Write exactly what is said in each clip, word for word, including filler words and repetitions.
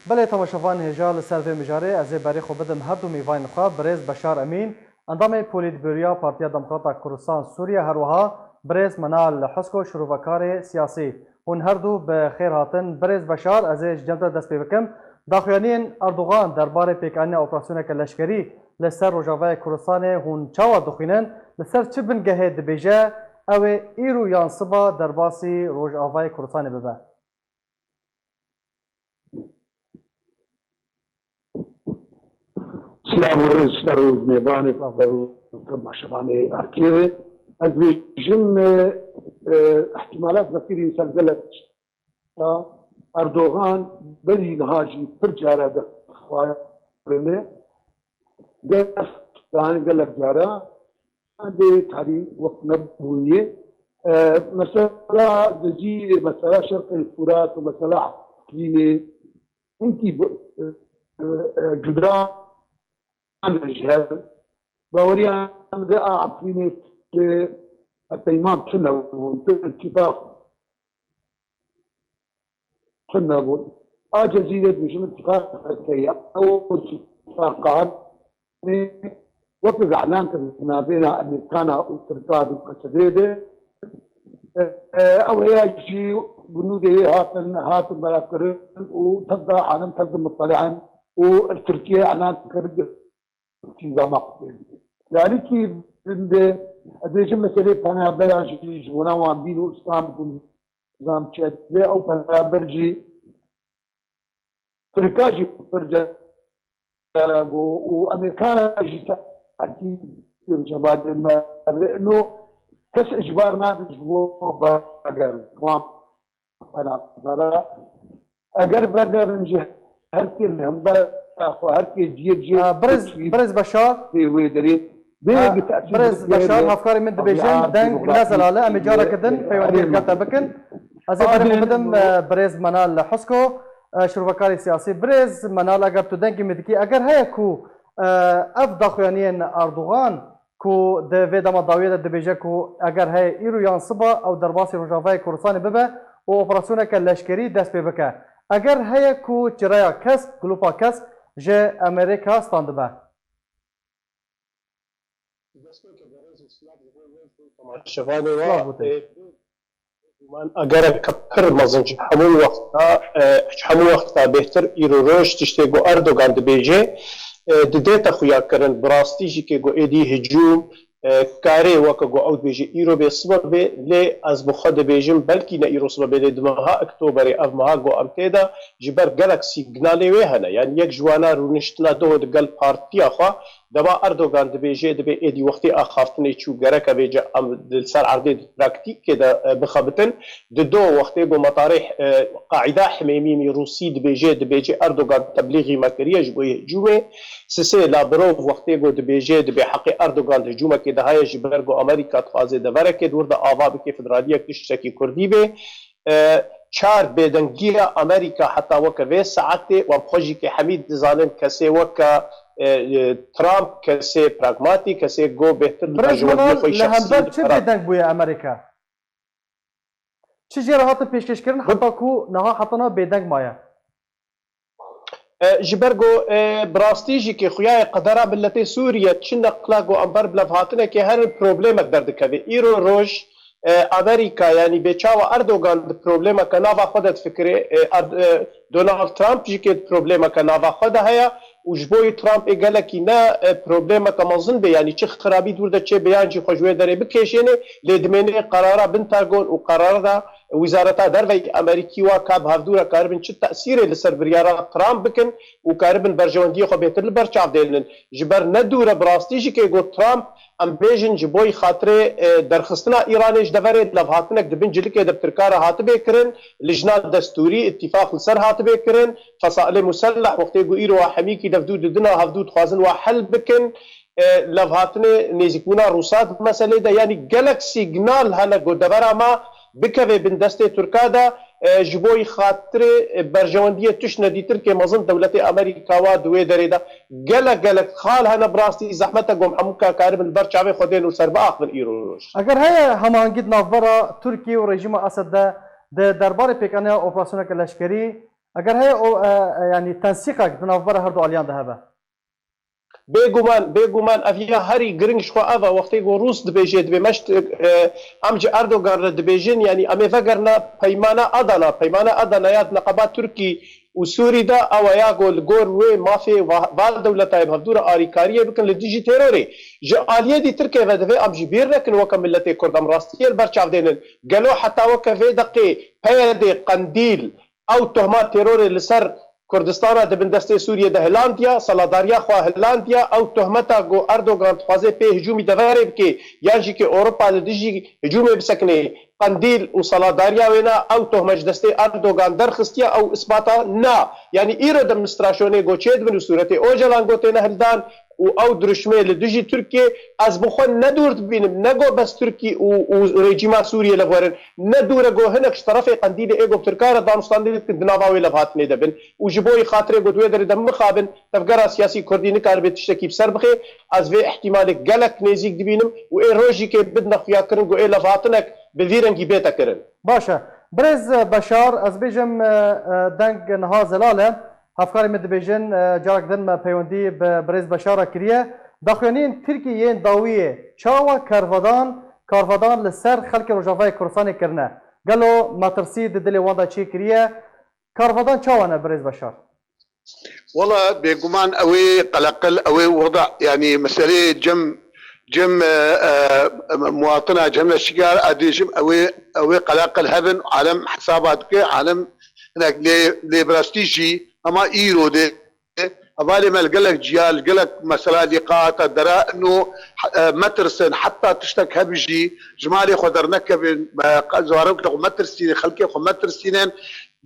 Belê temaşevan hêja li ser vê mijarê ez ê berê xwe bidim her du mêvanên xwe, birêz Beşar Emîn, endamê Polîtbûroya Partiya Demokrata Kurdistan Sûriye, her wiha birêz Menal Husko, şirovekarê siyasî. Hûn her du bi xêr hatin. Birêz Beşar, ez ê ji cem te dest pê bikim. Daxuyaniyên Erdogan derbarê pêkanîna operasyoneke leşkerî li ser Rojavayê Kurdistanê hûn çawa dixwînin? Li ser çi bingehê dibêje ew ê îro yan siba derbasî Rojavayê Kurdistanê bibe? Silav û rêz ji te re û ji mêvanê, silav û temaşevanê Arkê re. Ez bêjim, e, e, ihtimalat vekirî ser gelek tişta. Erdogan berî niha jî pir care dest xwarine. Dest dan gelek cara. Dê tarî wek nebûye. E, mesela Cezîrê, mesela Şerqê Furat û mesela Efrînê, hinkî bi, e, e, e, cudran ji hev. Baweriyan de a Efrînê, e, peyman tune bûn, tu îtîfaq tune bûn. A Cezîrê dibêjin îtîfaq heye. Ew îtîfaqa wek îlan kir di navbêna Amerîkana û Tirkan û Qesedê de. E, e, ew heye jî bi nûdê wê hatin, hatin belavkirin û tevda alim, tevdi mutele'in û li Tirkiye îlan kir. Çî zama qutê. Yarîkî de ez bêjim meselê penaberan jî ji bona wan bîn û Îslam bûn zam çetbe ew penaber jî Tirka jî pir cara got û Amerîkana jî saetî cevabê me no kes icbar nabe ji bo bager wan. Eger vegerin jî her kê li hember xwe, her kê ciyê ciyê Birêz, birêz Beşar, wê derê. Birêz Beşar, hevkarê min dibêjin, deng nezelale, em ê careke din peywendiyê digel te bikin. Ez ê berê xwe bidim, e, birêz Menal Husko, e, şirovekarê siyasî. Birêz Menal, eger tu dengê min dikî, eger heye ku, e, ev daxuyaniyên Erdogan, ku di vê dema dawiyê de dibêje ku eger heye îro yan siba ew derbasî Rojavayê Kurdistanê bibe û operasyoneke leşkerî dest pê bike. Eger heye ku çireya kesk, glupa kesk ji Amerîka standibe. Şevanê Silav we. Bo te. E, Egereke pir mezin ji hemû wexta, e, ji hemû wexta bêhtir îro roj tiştê ku Erdogan dibêje, e, didête xuya kirin, bi rastî jî kê ku êdî hicûm, e, karê weke ku ew dibêje îro bê sibe bê, lê ez bi xwe dibêjim, belkî ne îro sibe bê, lê di meha Oktoberê, ev meha ku em tê de, ji ber gelek sîgnalê wê hene. Yanî yek ji wana rûniştina doh digel partiya xwe, Dema Erdogan dibêje, dibê êdî wextê axaftinê çû, gereke vêce em li ser erdê di praktîkê de, e, bixebitin. Di do wextê ku metarê, e, Qaîda Himêmînî Rûsî dibêje, dibêje Erdogan teblîxî me kiriye ji bo yê hicûmê. Sisê Lavrov wextê ku dibêje, dibê heqê Erdogan di hicûmekê de heye ji ber ku Amerîka dixwaze deverekê di wir de ava bike, federaliyek tiştekî kurdî bê. E, çar bêdengiya Amerîka heta weke vê saetê, wan bi xwe jî kê hemî dizanin, kesê weke, e, e, Trump, kesê pragmatî, kesê go bêhtir di Birêz berjewendiyê Menal, xwe yî li şexsî hember çi bêdeng bûye Amerîka? Çi jê re hatin pêşkêşkirin heta ku niha heta niha bêdeng maye? E, ji ber ku, e, bi rastî jî kê xuyayê qedera miletê Sûriye çi neqla ku em ber bi levhatinekê herin problemek derdikeve. Îro roj, e, Amerîka, yanî bê çawa Erdogan di problemeke nava xwe de difikire, e, Erd-, e, Donald Trump jî kê di problemeke nava xwe de heye û ji bo yî Trump ê gelekî ne, e, problemeke mezin bê, yanî çi xirabî dûr de çêbe yan jî xwe ji wê derê bikêşêne, lê dimêne qerara Pentagon û qerara da Wizareta Derve yê Amerîkî wa ka bi hevdû re karibin çi tesîrê li ser biryara Trump bikin û karibin berjewendiyê xwe bêhtir li ber çav dênin. Ji ber ne dûr e, bi rastî jî kê got Trump, em bêjin ji bo yî xatirê, e, derxistina Îranê ji deverê levhatinek di bin cilikê de bi Tirka re hatibê kirin, lijna destûrî, îtîfaq li ser hatibê kirin, fesalê muselleh wextê ku îro wa hemîkî devdû didina hevdû dixwazin wa hel bikin, e, levhatinê nêzîkbûna Rûsa di meselê de, yanî gelek sîgnal hene ku devera me bikeve bin destê Tirka de, e, ji bo yî xatirê, e, berjewendiyê tişt nedîtirkê mezin dewletê Amerîka wa di wê derê de gelek gelek xal hene, bi rastî zehmet e ku em hemû ka karibin li ber çavê xwe dên û ser biaxivin îro roj. Eger heye hemahengî di navbera Tirkiye û rejîma Esed de di derbarê pêkanîna operasyoneke leşkerî, Eger heye o, e, e, yanî tensîqek di navbera her du aliyan de hebe? Bêguman, bêguman ev ya herî giring ji xwe ev e, wextê ku Rûs dibêje, dibê me ji, e, em ji Erdogan re dibêjin, yanî em ê vegerina peymana Adana, peymana Adana ya di neqeba Tirkî û Sûrî de, ew e ya ku li gor wê mafê va-, van dewleta yê bi hevdû re arîkariyê bikin li dijî terorê. Ji aliyê dî Tirkê ve divê em jî bîr nekin weke miletê Kurd em rastiyê li ber çav dênin. Gelo heta weke vê deqê P Y D, Qendîl, ew tohma terorê li ser Kurdistana di bin destê Sûriyê de hilandiya, seladariya xwe hilandiya, ew tohmeta ku Erdogan dixwaze pê hicûmî deverê bike, yan jî ke Ewropa li dijî hicûmê bisekine, Qendîl û seladariya wê na, ew tohme ji destê Erdogan derxistiye, ew isbata na. Yanî îro demonstrasyonê ku çêdibin û sûretê Ocalan ku têne hildan û ew dirûşmê li dijî Tirkiyê, ez bi xwe ne dûr dibînim, ne ku bes Tirkî û, û rejîma Sûriyê li xwe rin, ne dûr e ku hinek ji terefê Qendîlê ê ku bi Tirkan re danûstandinê dikin, di nava wê levhatinê de bin. Û ji bo yî xatirê ku di wê derê de mixabin, tevgera siyasî kurdî nikaribe tiştekî bi ser bixe, ez vê îhtîmalê gelek nêzîk dibînim û ê rojîkê bidine xuyakirin ku ê levhatinek bi vî rengî bête kirin. Baş e. Birêz Beşar, ez bêjim, e, e, deng niha zelal e. Hevkarê min dibêjin, e, carek din me peywendî bi birêz Beşar re kiriye. Daxuyaniyên Tirkî yên dawiyê çawa kervadan, karvadan li ser xelkê Rojavayê Kurdistanê kirine? Gelo metirsî di dilê wan de çê kiriye? Karvadan çawa ne birêz Beşar? Wela bêguman ew ê qeleqil, ew ê weda, yanî meseleyê cem, cem, e, e, muwatina cem leşikar, ez dêjim ew ê, ew ê qeleqil hebin, alem hesaba dike, alem hinek lê, lê bi rastî jî hema îro de hevalê me li gelek ciya, li gelek mesela lîqa hata dera, ino, e, metirsin, heta tiştek hebijî, ji malê xwe dernekevin, e, zarokê xwe metirsînin, xelkê xwe metirsînin,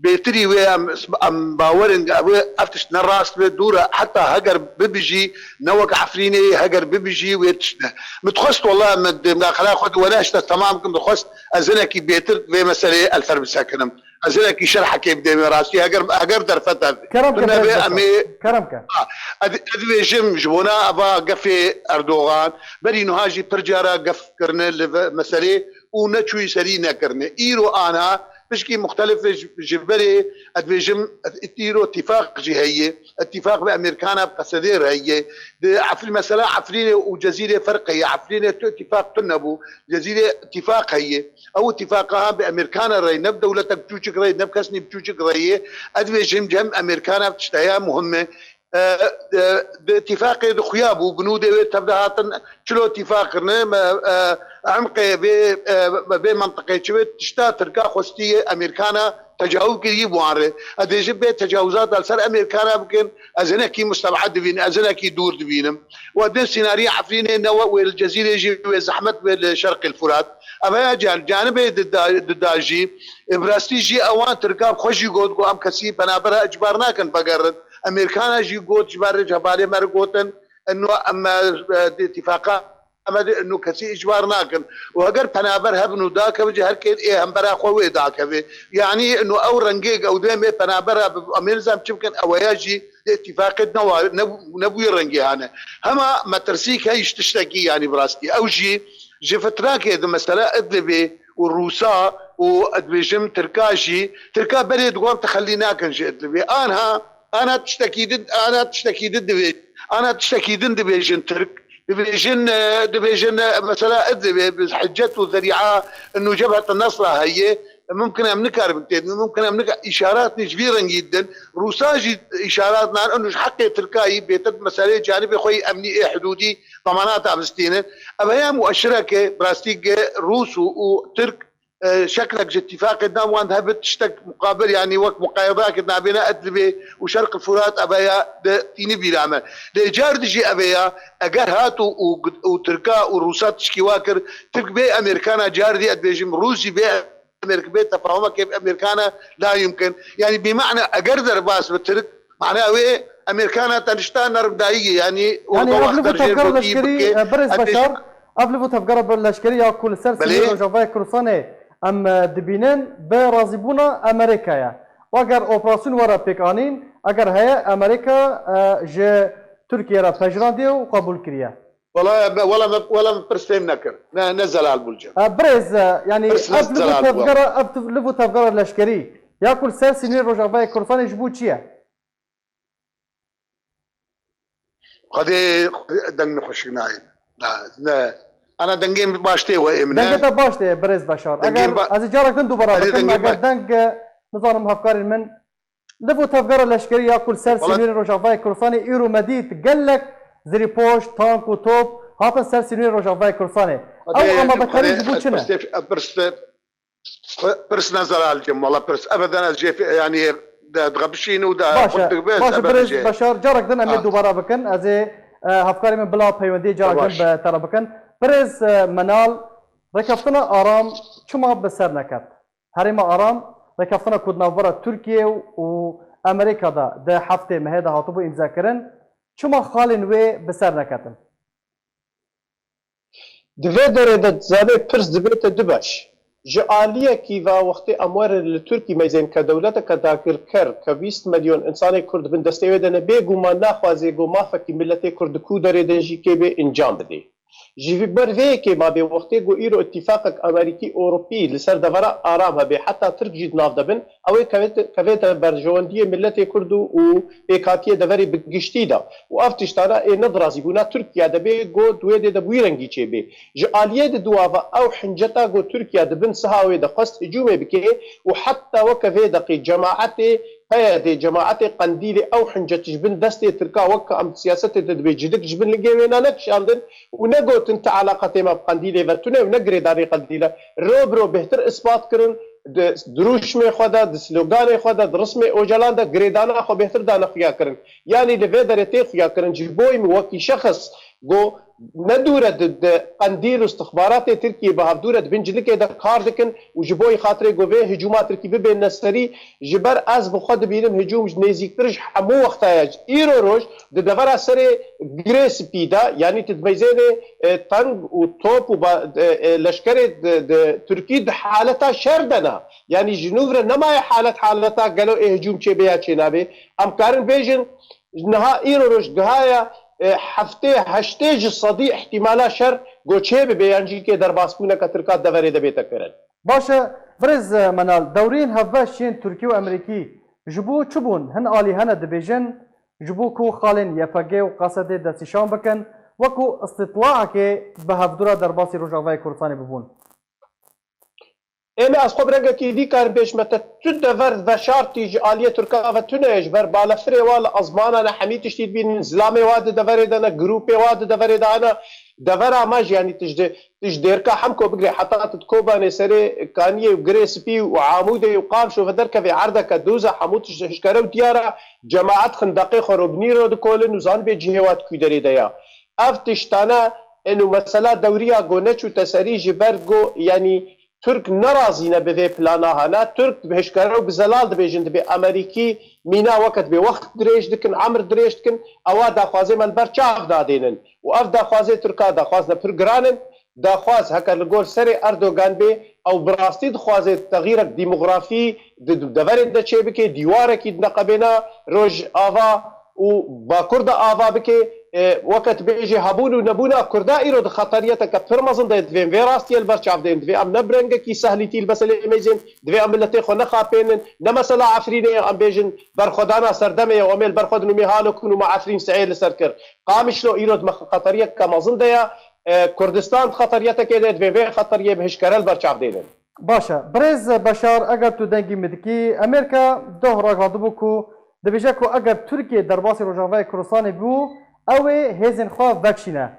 bêtirî wê em, em bawerin, ev, ev tişt ne rast be, dûr e, heta heger bibijî, ne wek Efrînê, heger bibijî, wê tişt ne. Min dixwest, wela min di mudaxela xwe di wene hişte temam kim, dixwest ez hinekî bêtir vê meseleyê elfer bisekinim. Ez hinekî şerhekê bidêm wê rastî, heger, heger derfet ev. Kerem ke, Min nebe, birêz em Beşar. ê Kerem ke. Ha, ez, ez dibêjim, ji bona eva gefê Erdogan, berî nuha jî pir cara gef kirine li ve-, meselê û neçûyî serî nekirine. Îro ana pişkî muxtelif ji, ji berê, ez dibêjim, îro tîfaq jî heye. Îtîfaq bi Amerîkana bi Qesedê re heye. Di Efrîn, mesela Efrînê û Cezîrê ferq heye. Efrînê tu îtîfaq tune bû. Cezîrê îtîfaq heye. Ew îtîfaqa ha bi Amerîkana re, ne bi dewletek biçûçik re, ne bi kesnî biçûçik re ye. Ez dibêjim cem Amerîkana tişteya muhim e. E, e, di îtîfaqê de xuya bû, binûdê wê tevde hatin, çilo îtîfaq kirine, me, e, emqê vê, e, vê mentiqê çi wê tişta Tirka xwestiye Amerîkana tecawuz kirî bi wan re. Ez dêjim bê tecawuzat li ser Amerîkana bikin, ez hinekî musteb'ed dibînim, ez hinekî dûr dibînim. Û din sînariya Efrînê ne we wê li Cezîrê jî wê zehmet wê li Şerqê Furat. Ev heye can-, canibê dida, dida jî, e, bi rastî jî ewan Tirka bi xwe jî got, got em kesî penabera icbar nakin vegerin. Amerîkana jî got, ji ber rêcebalê me re gotin, eno em, e, di îtîfaqa me de eno kesî icbar nakin. Û heger penaber hebin û dakevin jî her kê ê hembera xwe wê dakeve. Yanî eno ew rengê ew demê penabera bi em ê nizam çi bikin, eweya jî di îtîfaqê de newa-, ne, nebûye rengê hane. Hema metirsîk heye ji tiştekî, yanî bi rastî. Ew jî ji fitrakê di mesela Idlibê û Rûsa û dibêjim Tirka jî, Tirka berê di wan texelî nakin ji Idlibê. Anha, ana tiştekî din, ana tiştekî din dibê-, ana tiştekî din dibêjin Tirk. Dibêjin, e, dibêjin, e, mesela Idlibê bi hicet û zerîa inu Cebhet Nesra heye. Mumkin em nikaribin têdin, mumkin em nika-, îşarat ji vî rengî didin. Rûsa jî îşarat nan, inu ji heqê Tirkayî bêtir meseleyê canibê xwe yî emnî ê hidûdî damanata bistînin. Ev heye mueşireke bi rastî ge Rûs û, û Tirk, e, şeklek ji îtîfaqê dan wan hebe tiştek muqabil, yanî wek muqayedakê nabêne Idlibê û Şerq Furat, ev heye di tînî bîra me. Lê car dijî ev heye, eger hat û, û, û Tirka û Rûsa tişkî wa kir, Tirk bê Amerîkana car dî, ez dibêjim Rûs jî bê Amerîka bê tefahumekê bi Amerîkana la yumkin. Yanî bîmane eger derbas bi Tirk, mana wê Amerîkana tenişta nermdayî ye. Yanî Yanî orada ev li wexta bu jê tevgera gotî leşkerî, bike, e, birêz ez Beşar, bêjim ev li bu tevgera bir leşkerî ya ku li ser Belê. Sînî Rojavayê Kurdistanê em, e, dibînin bi razîbûna Amerîkaya. Û eger operasyon were pêk anîn, eger heye Amerîka, e, ji Tirkiye re pejirandî û qebûl kiriye. Wala me, wala me, wala me pirs fêm nekir. Ne, ne zelal bû li cem. E, birêz, e, yanî Pirs ne ev li bu zelal bû. tevgera, ev tu-, li bu tevgera leşkerî Ya ku li ser sînorê Rojavayê Kurdistanê ji bo çi ye? Xwedê deng min xweşik nayê. Na, ne. Ana dengê min baş tê we ê min, Dengê ne? te baş tê, birêz Beşar. Dengê Eger ba-, ez ê carek din dubara Erê, bikim, dengê eger ba- deng, e, nizanim hevkarên min, li bo tevgera leşkerî ya ku li ser Wala- sînorê Rojavayê Kurdistanê îro me dît gelek zirîpoş, tank û top hatin ser sînorê Rojavayê Kurdistanê. Ew Xwedê, amadekarî Xwedê, ji bo ez çi ne? pirsê, ez pirs, Xwe-, pirs ne zelal dikim, wala pirs. Ebeden ez jê fe-, yanî de, dixebişîn û de Baş e, xurt dibe, baş e, ebeden birêz jê. Beşar, carek din em ê Ah. dubara bikin. Ez ê, e, hevkarê min bila peywendiyê carek din Baş. bi te re bikin. Birêz, e, Menal, rêkeftina Aram çima bi ser neket? Herêma Aram, rêkeftina ku di navbera Tirkiye û Amerîka de di heftê mehê de hatibû îmzekirin, çima xalên wê bi ser neketin? Di vê derê de dizanê pirs dibête du beş. Ji aliyekî ve wextê em werin li Tirkî meyzên ke dewleteke dagirker ke bîst milyon însanê Kurd bin destê wê de ne, bêguman naxwazê ku mafekî miletê Kurd di ku derê de jî kê bê encam bidê. Ji vî ber vê yekê mabê wextê ku îro îtîfaqek Amerîkî Ewropî li ser devera Aram hebe, heta Tirk jî di nav de bin, ew ê kevêt-, kevête berjewendiyê miletê Kurd û, û pêkhatiyê deverê bi giştî de. Û ev tiştana ê nedirazîbûna Tirkiye de bê, ku di wê dê de bi wî rengî çêbê. Ji aliyê di dua ve ew hinceta ku Tirkiye di bin siha wê de xwest hicûmê bike û heta weke vê deqê cemaetê P Y D, cemaetê Qendîlê ew hincet ji bin destê Tirka weke em siyasetê de dibê cidik ji bin lingê wê ne nekişandin û negotin ti eleqetê me bi Qendîlê ve tune û ne girêdanê Qendîl e. Ro bi ro bêhtir ispat kirin, di dirûşmê xwe de, di sloganê xwe de, di rismê Ocalan de girêdana xwe bêhtir dane xuya kirin. Yanî li vê derê tê xuya kirin ji boyî min wekî şexs ku ne dûr e di, di Qendîl û istixbaratê Tirkiyê bi hevdû re di bin cilikê de kar dikin û ji bo xatirê ku vê hicûma Tirkî bibêne serî, ji ber ez bi xwe dibînim hicûm ji nêzîktir ji hemû wexta ye. Îro roj di devera serê Girê Spî de, yanî tu dimeyzênê, e, teng û top û ba-, e, e, leşkerê di, di Tirkî di haleta şer de ne. Yanî ji nû re nemaye halet haleta gelo ê hicûm çêbê ya çênabê. Em karin bêjin, niha îro roj gihaye, e, heftê heştê ji sedî îhtîmala şer ku çêbibe yan jî kê derbasbûneke Tirka deverê de bête kirin. Baş e, birêz, e, Menal, dewriyên hevbeş yên Tirkî û Amerîkî ji bo çi bûn? Hin alî hene dibêjin, ji bo ku xalên Y P G û Qesedê destnîşan bikin, wekû îstîtlaekê bi hevdû re derbasî Rojavayê Kurdistanê bibûn. Ê me ez xwe bi rengekî dî karim bêjime te, tu dever veşartî ji aliyê Tirka ve tune ye, ji ber balefirê wa li ezmana ne hemî tiştî dibînin, zilamê wa di deverê de ne, grûpê wa di deverê de hene, devera me jî, yanî tu ji, tu ji Dêrka Hemko bigirê heta tu di Kobanê serê Kaniyê û Girê Spî û Amûdê û Qamşo ve derkevê erdeke doz e, hemû tişt hişkere û diyar e, cemaet xindeqê xwe robnî ro dikolin û zanibê cihê wa di kû derê de ya. Ev tiştane ên û mesela dewriya ku neçûte serî ji ber ku, yanî, Tirk nerazî ne bi vê plana hene. Tirk bi hişkere û bi zelal dibêjin, dibê Amerîkî mîna weke dibê wext dirêj dikin, emir dirêj dikin, ewa daxwazê me li ber çav dadênin. Û ev daxwazê Tirka daxwaz ne pir giran in. Daxwaz heke li gor serê Erdogan bê, ew bi rastî dixwaze texîrek demografî di, di deverên de çêbike, dîwarekî di neqebêna Rojava û Bakur de ava bike, e, weke tu bêjî hebûn û nebûna Kurda îro di xeteriyeteke pir mezin de ye. Divê em vê rastiyê li ber çav deynin. Divê em ne bi rengekî sehlîtî li meseleyê mêzên, divê em miletê xwe nexapênin. Ne mesela Efrînê ye, em bêjin berxwedana serdemê ye û em ê li ber xwe din û mê halo kin û me Efrîn seyê li ser kir. Qamişlo îro di me xeteriyeke mezin de ye. E, Kurdistan di xeteriyetekê de ye, divê vê xeteriyê bi hişkere li ber çav deynin. Baş e. Birêz Beşar, eger tu dengî min dikî, Amerîka doh ragihandibû ku dibêje ku eger Tirkiye derbasî Rojavayê Kurdistanê bû, ew ê hêzên xwe vekişîne.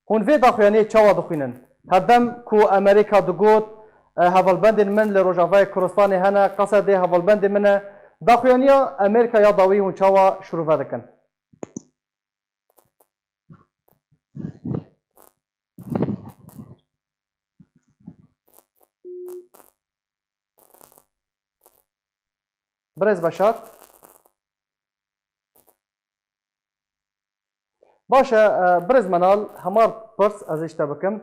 Hûn vê daxuyaniyê çawa dixwînin? Herdem ku Amerîka digot, e, hevalbendên min li Rojavayê Kurdistanê hene, Qesedê hevalbendê min e. Daxuyaniya Amerîka ya dawî hûn çawa şirove dikin? Birêz Beşar. Baş e, e, birêz Menal, hemar pirs ez ê ji te bikim.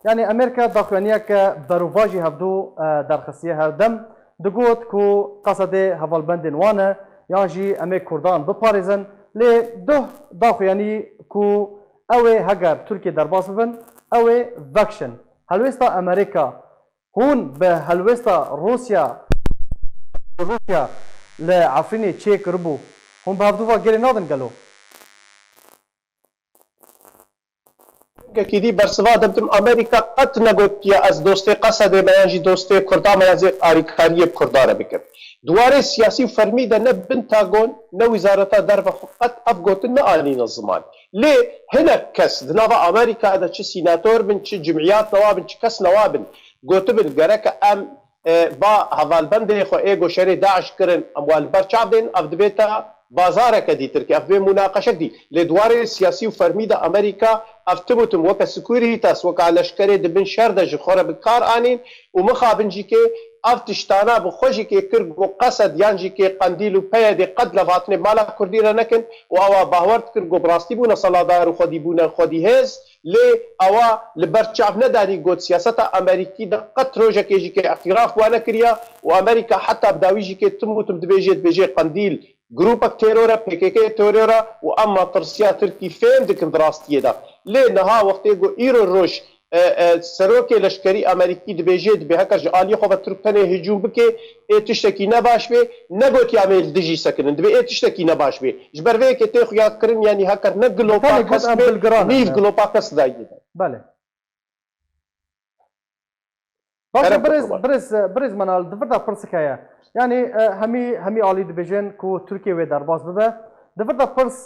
Yanî Amerîka daxuyaniyeke berovajî hevdû, e, derxistiye. Herdem digot ku Qesedê hevalbendên wan e, yan jî em ê Kurdan biparêzin. Lê duh daxuyanî ku ew ê heger Tirkiye derbas bibin, ew ê vekişin. Helwêsta Amerîka, hûn bi helwêsta Rûsya Rûsya li Efrînê çê kiribû, hûn bi hevdû va gelê nadin gelo? Yekî dî bersiva de bidim, Amerîka qet negotiye ez dostê Qesedê me yan jî dostê Kurda me ya zê arîkariyê bi Kurda re bikim. Di warê siyasî û fermî de ne Pentagon ne Wizareta Derve xwe qet ev gotin neanîne ziman. Lê hinek kes di nava Amerîka de çi sînator bin, çi cimiyat newa bin, çi kes newa bin, gotibin gereke em e, ba hevalbendê xwe ê go şerê DAIŞ kirin, em wa li ber çav dên, ev dibête bazareke dîtir ki ev bê munaqeşek dî. Lê di warê siyasî û fermî de Amerîka ev tim û tim weke Securitas, weka leşkerê di bin şer de ji xwe re bi kar anîn û mixabin jî kê ev tiştana bi xwe jî kê kir go Qesed yan jî kê Qendîl û P Y D qet levhatinê mala Kurdî re nekin û ewa bawer dikir go bi rastî bûne seladar û xwedî bûne xwedî hêz. Lê ewa li ber çav nedanî got siyaseta Amerîkî de qet rojekê jî ke îtiraf wa nekiriya û Amerîka heta bi dawî jî ke tim û tim dibêjê dibêjê Qendîl grûpek teror e, P K K teror e û em matirsiya Tirkî fêm dikin di rastiyê de. Lê niha wextê ku îro roj e, e, serokê leşkerî Amerîkî dibêjê dibê heke ji aliyê xwe ve Tirk tenê hicûm bike, ê tiştekî ne baş bê, negotiye em ê li dijî sekinin, dibê ê tiştekî ne baş bê. Ji ber vê yekê tê xuyakirin, yanî heker ne gilopa kes bê, nîv gilopa kes dayê de. Belê. Baş e, birêz, birêz, birêz Menal, di vir de pirsik heye. Yanî e, hemî, hemî alî dibêjin ku Tirkiye wê derbas bibe. Di vir de pirs,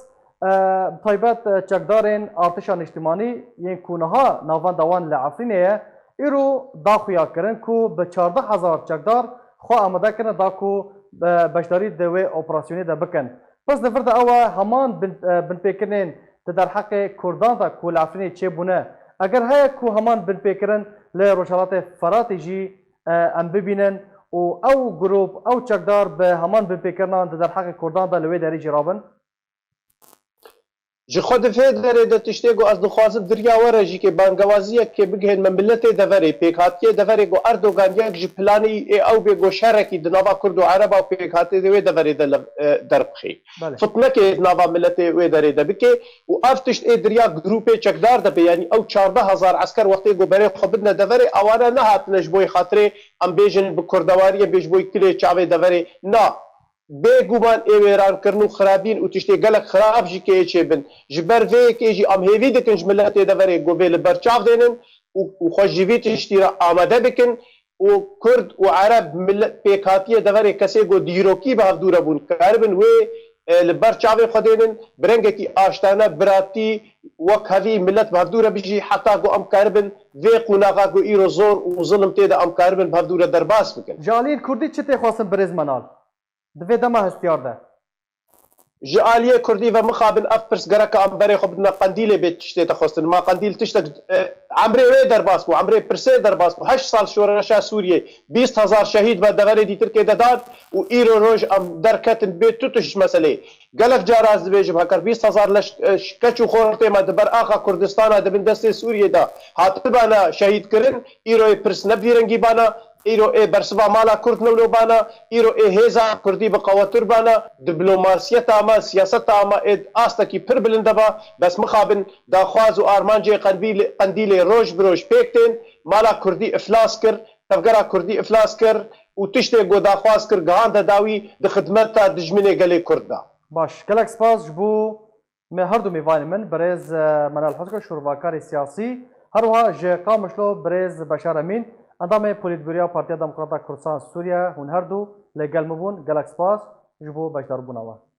e, bi taybet e, çekdarên artişa niştimanî yên ku niha navenda wan li Efrînê ye, îro da xuya kirin ku bi çardeh hezar çekdar xwe amade kirine da ku e, beşdarî di wê operasyonê de bikin. Pirs di vir de ew e, heman bin, e, binpêkirinên di derheqê Kurdan de ku li Efrînê çêbûne, eger heye ku heman binpêkirin li Rojhelatê Feratê jî e, em bibînin û ew grûp, ew çekdar bi heman binpêkirinan di derheqê Kurdan de li wê derê jî rabin? Ji xwe di vê derê de tiştê ku ez dixwazim diriya we re jî kê bangewaziyekê bigihên me miletê deverê, pêkhatiyê deverê ku Erdogan yek ji planê ê ew bê ku şerekî di nava Kurd û Ereba û pêkhatiyê wê deverê de lev- e, derbixê. Belê. Fitnekê di nava miletê wê derê de bike û ev tişt ê diriya grûpê çekdar de bê, yanî ew çardeh hezar esker wextê ku berê xwe bidine deverê, ewana nehatine ji bo yê xatirê em bêjin bi kurdewariyê bê ji bo yê kilê çavê deverê. Na, bêguman ê wêrankirin û xirabîn û tiştê gelek xirab jî kê çêbin. Ji ber vê yekê jî em hêvî dikin ji miletê deverê ku vê li ber çav dênin û, û xwe ji vî tiştî re amade bikin û Kurd û Ereb milet pêkhatiyê deverê kesê ku dîrokî bi hevdû re bûn, karibin wê e, li ber çavê xwe dênin, bi rengekî aştane, biratî, wek hevî milet bi hevdû re bijî, heta ku em karibin vê qonaxa ku îro zor û zilm tê de em karibin bi hevdû re derbas bikin. Ji aliyên Kurdî çi tê xwestin birêz Menal? Di vê dema hestiyar de. Ji aliyê Kurdî ve mixabin ev pirs gereke em berê xwe bidine Qendîlê bê tiştê te xwestin. Ma Qendîl tiştek e, emrê wê derbas bû, emrê pirsê derbas bû. Heşt sal şoreşa Sûriyê, bîst hezar şehîd me deverê dîtirkê de dan û îro roj em derketin bê tu tişt meselê. Gelek cara ez dibêjim, heker bîst hezar leş, e, keç û xortê me di ber axa Kurdistana di bin destê Sûriyê de hatibana şehîd kirin, îro ê pirs ne bi vî rengî bana, îro ê bersiva mala Kurd newlo bana, îro ê hêza Kurdî bi qewetir bana, diplomasiyeta me, siyaseta me ê astekî pir bilind de ba, bes mixabin daxwaz û armancê Qendîlê, Qendîlê roj bi roj pêk tên, mala Kurdî iflas kir, tevgera Kurdî iflas kir û tiştê ku daxwaz kir gihande dawî di xidmeta dijminê gelê Kurd de. Baş, gelek spas ji bo me her du mêvanê min, birêz e, Menal Hezko, şûrvakarê siyasî, her wiha ji Qamişlo birêz Beşar Emîn, endamê Polîtbûroya Partiya Demokrata Kurdistan Sûriye, hûn her du li gel min bûn. Gelek spas ji bo beşdarbûna we.